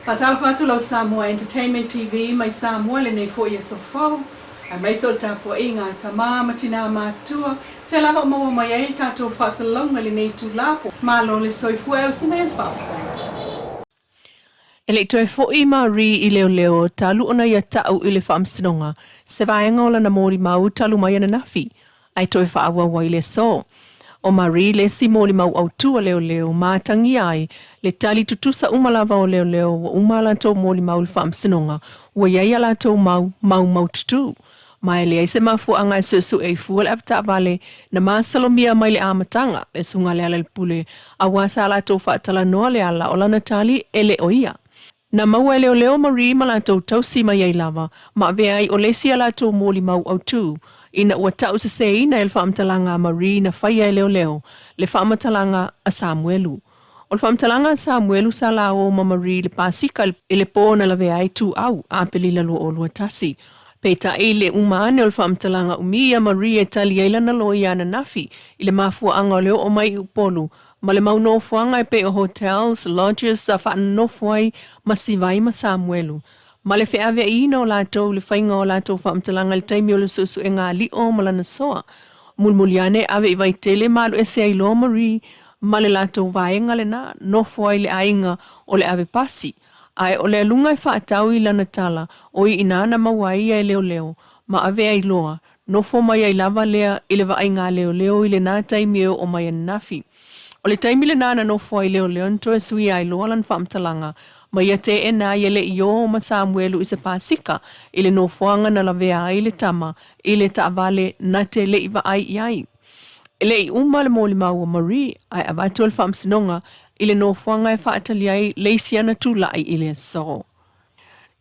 Faatalofa atu lau Samoa Entertainment TV mai Samoa i lenei foi aso fou, aemaise o le tapuaiga a tama ma tinā matutua, fea lava o maua mai ai le tatou faasalalauga i lenei itula po. Malo le soifua e usi mai le faafofoga. E le i toe foi Marie i leoleo talu ona ia ta'u i le faamasinoga se vaega o lana molimau talu mai ananafi, ae toe faaauau ai le aso. ʻO Marie le isi molimau autū a leoleo ma atagia ai le tali tutusa uma lava o leoleo ua uma a latou molimau i le faamasinoga ua i ai a latou mau mau maututū. Ma e leai se mafuaaga e suesue ai fua le avetaavale na masalomia mai le amataga, le Susuga Lealailepule, auā sa latou faatalanoa le ala o lana tali e le o ia. Na maua e leoleo Marie ma latou tausi mai ai lava, ma avea ai o le isi a latou molimau autū, ina ua ta'useseina e le faamatalaga a Marie na faia e leoleo le faamatalaga a Samuelu. O le faamatalaga a Samuelu sa laō ma Marie i le Pasika i le pō na lavea ai Tuuau, Aperila 2021. Peitai, i le uma ane o le faamatalaga umi iā Marie e tali ai lana loia ananafi i le mafuaaga o le oo mai i Upolu ma le mau nofoaga e pei o hotels, lodges sa faanonofo ai ma Sivai ma Samuelu, ma le feaveaiina o latou i le faiga o latou faamatalaga i le taimi o le suesuega aliʻo ma lana soa. Mulimuli ane, ave i Vaitele ma alu ese ai loa Marie ma le latou vaega lena, nofo ai le aiga o le ave pasi. Ae o le aluga e faatau i lana tala, o i inā na maua ai ia e leoleo, ma ave ai loa, nofo mai ai lava lea i le vaaiga a leoleo i lenā taimi e oo mai ananafi. O le taimi lenā na nofo ai leoleo na toe suia ai loa lana faamatalaga, ma ia teena ai e le i ō ma Samuelu i se Pasika i le nofoaga na lavea ai le tama i le taavale na te le i vaai i ai. E le i uma le molimau a Marie, ae avatu e le Faamasinoga i le nofoaga e faatali ai le isi ana tulai i le aso.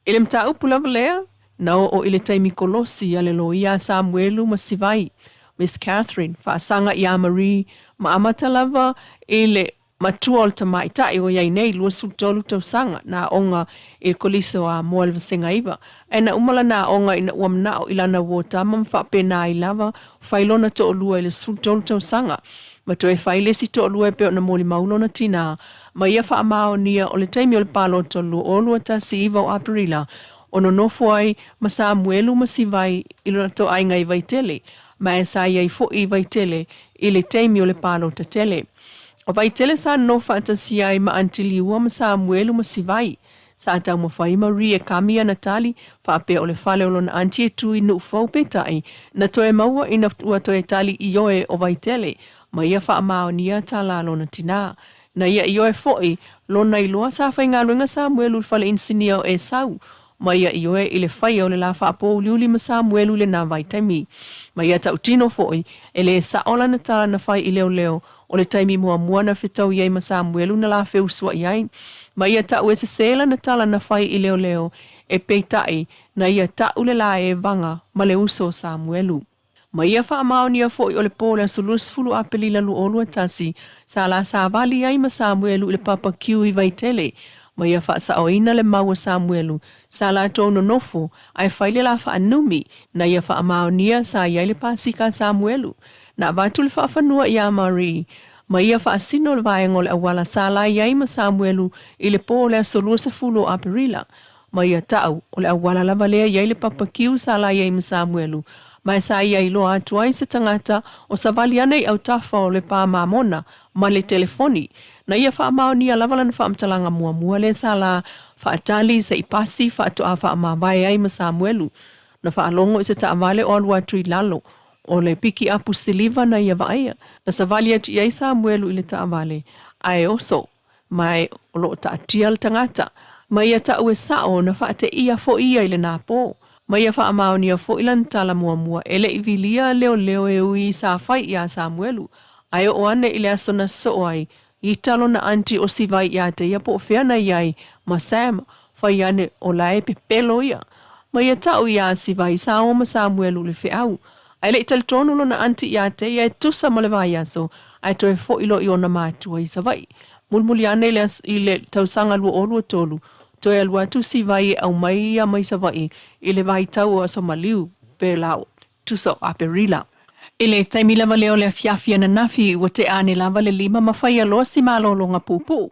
I le mataupu lava lea, na oo i le taimi kolosi a le loia a Samuelu ma Sivai, Miss Catherine, faasaga iā Marie ma amata lava i le Matua o le tamaitai o i ai nei 23 tausaga na aoga i le Kolisi o Amoa i le Vasega 9, ae na uma lana aoga ina ua manao i lana uo tama ma faapena ai lava fai lona toalua i le 13 tausaga ma toe fai le isi toalua e pei ona molimau lona tinā ma ia faamaonia o le taimi o le palota 2019 o Aperila o nonofo ai ma Samuelu ma Sivai i lona toaiga i Vaitele ma e sa i ai foi i Vaitele i le taimi o le palota tele. O Vaitele sa nonofo faatasi ai ma Aunty Liua ma Samuelu ma Sivai. Sa taumafai Marie e kami ana tali, faapea o le fale o lona aunty e tu i Nuufou peitai, na toe maua ina ua toe tali ioe o Vaitele ma ia faamaonia tala lona tinā. Na ia ioe foi lona iloa sa faigaluega Samuelu i le fale inisinia o Esau ma ia ioe i le faia o le lā faapōuliuli ma Samuelu i lenā vaitaimi. Ma ia tautino foi, e lē sa'o lana tala na fai i leoleo, o le taimi muamua na fetaui ai ma Samuelu na la feusua'i ai. Ma ia ta'u e sesē lana tala na fai i leoleo, e peitai, na ia ta'u le lā evaga ma le uso o Samuelu. Ma ia faamaonia foi o le pō o le aso 20 Aperila 2021, sa la savali ai ma Samuelu i le papa kiu i Vaitele, ma ia faasaoina le mau a Samuelu, sa latou nonofo ae fai le la faanumi, na ia faamaonia sa i ai le Pasika a Samuelu. Na avatu le faafanua iā Marie, ma ia faasino le vaega o le auala sa la i ai ma Samuelu i le pō o le aso 20 o Aperila, Ma ia ta'u, o le auala lava lea i ai le papa kiu sa la i ai ma Samuelu, ma e sa ia iloa atu ai se tagata o savali ana i autafa o le pā mamona ma le telefoni. Na ia faamaonia lava lana faamatalaga muamua lea sa la faatali se i pasi faatoa faamavae ai ma Samuelu. Na faalogo i se taavale o alu atu i lalo o le pikiapu siliva na ia vaaia. Na savali atu i ai Samuelu i le taavale, ae oso. Ma e o lo o taatia le tagata, ma ia ta'u e sa'o na faateia fo'i ia i lenā pō, ma ia faamaonia fo'i lana tala muamua e le i vilia leoleo e ui i sa fai iā Samuelu, ae oo ane i le aso na sosoo ai, ita lona aunty o Sivai iā te ia po o fea na i ai ma Sam, fai ane o la e pepelo ia. Ma ia ta'u iā Sivai sa o ma Samuelu i le feau, Ae le i talitonu lona aunty iā te ia e tusa ma le vaiaso ae toe fo'i loa i ona matua i Savaii. Mulimuli ane i le i le tausaga 2023, toe alu atu Sivai e aumai ia mai Savaii i le vaitau o Aso Maliu pe la tusa o Aperila. I le taimi lava lea o le afiafi ananafi ua tea ane lava le lima ma faia loa si malologa puupuu.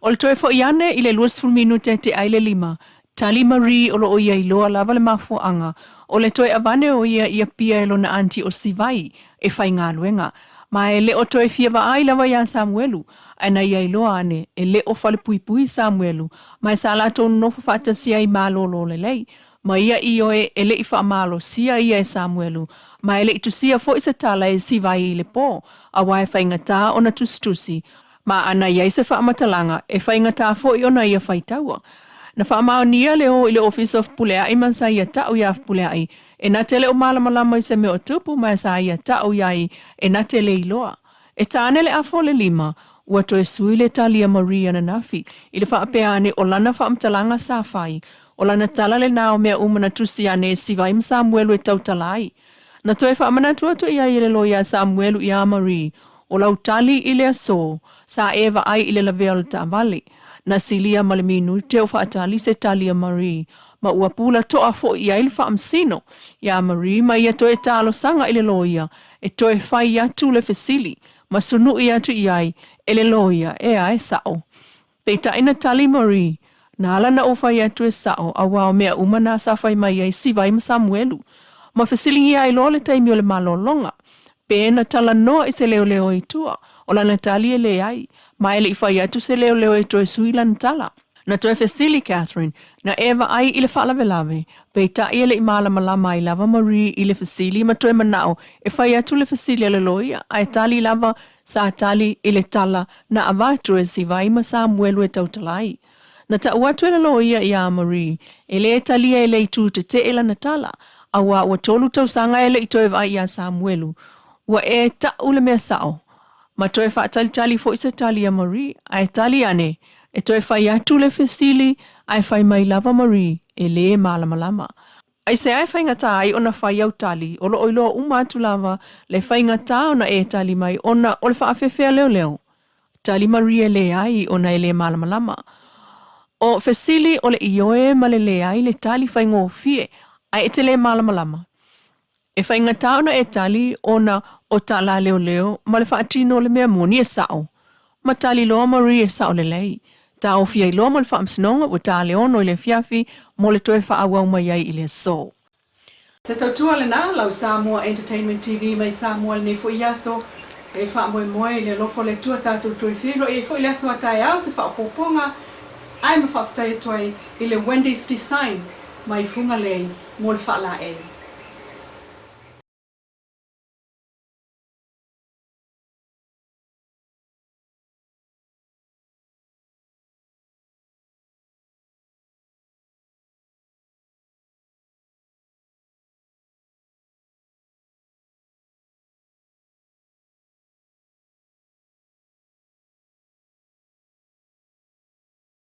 O le toe foʻi ane i le 20 minute e teʻa ai le 5, tali Marie o loo ia iloa lava le mafuaʻaga o le toe avane o ia i Apia e lona aunty o Sivai e faigaluega. Ma e le o toe fia vaai lava iā Samuelu, ae na ia iloa ane e le o falepuipui Samuelu ma e sa latou nonofo faatasi ai malōlō lelei. Ma ia ioe e le i faamalosia ia e Samuelu, ma e le i tusia foi se tala e Sivai i le pō, auā e faigata ona tusitusi, ma ana i ai se faamatalaga, e faigata foi ona ia faitaua. Na faamaonia le o i le ofisa o Fepuleai ma sa ia ta'u iā Fepuleai e na te le o malamalama i se mea o tupu ma sa ia ta'u i ai e na te le iloa. E ta ane le afa o le 5, ua toe sui le tali a Marie ananafi i le faapea ane o lana faamatalaga sa fai, o lana tala lenā o mea uma na tusi ane e Sivai ma Samuelu e tautala ai. Na toe faamanatu atu i ai e le loia a Samuelu iā Marie, O lau tali i le aso, sa e vaai i le lavea o le taavale. Na silia ma le minute o faatali se tali a Marie, ma ua pula toa foi i ai le faamasino iā Marie ma ia toe talosaga i le loia e toe fai atu le fesili ma sunuʻi atu i ai e le loia ea e saʻo. Peitai na tali Marie, Na ala na ou fai atu e saʻo, auā o mea uma nā sa fai mai ai Sivai ma Samuelu. Ma fesiligia ai loa le taimi o le malōlōga. Pe na talanoa i se leoleo i tua, o lana tali e leai, ma e le i fai atu se leoleo e toe sui lana tala. Na toe fesili Catherine, Na e vaai i le faalavelave? Peitai e le i malamalama ai lava Marie i le fesili ma toe manaʻo e fai atu le fesili a le loia, ae tali lava sa tali i le tala na avatu e Sivai ma Samuelu e tautala ai. Na taʻu atu e le loia iā Marie, e lē talia e le itu tetee lana tala, auā ua tolu tausaga e le i toe vaai iā Samuelu. Ua e taʻu le mea saʻo. Ma toe faatalitali foi se tali a Marie, ae tali ane, e toe fai atu le fesili, ae fai mai lava Marie, e lē malamalama. Aisea e faigata ai ona fai au tali, o loo iloa uma atu lava le faigata ona e tali mai ona o le faafefea leoleo. Tali Marie e leai ona e le malamalama. O fesili o le ioe ma le leai le tali faigofie ae e te le malamalama. E faigata ona e tali ona o tala leoleo ma le faatino o le mea moni e sao. Ma tali loa Marie e sao lelei. Taofi ai loa ma le faamasinoga ua ta le 6 i le afiafi mo le toe faaauau mai ai i le aso. Se tautua lenā lau Samoa Entertainment TV mai Samoa lenei foi aso e faamoemoe i le alofa o le Atua tatou toe feiloai ai foi le aso a taeao se faaopoopoga ae ma faafetai atu ai i le Wendy's Design mai Fugalei mo le faalaei.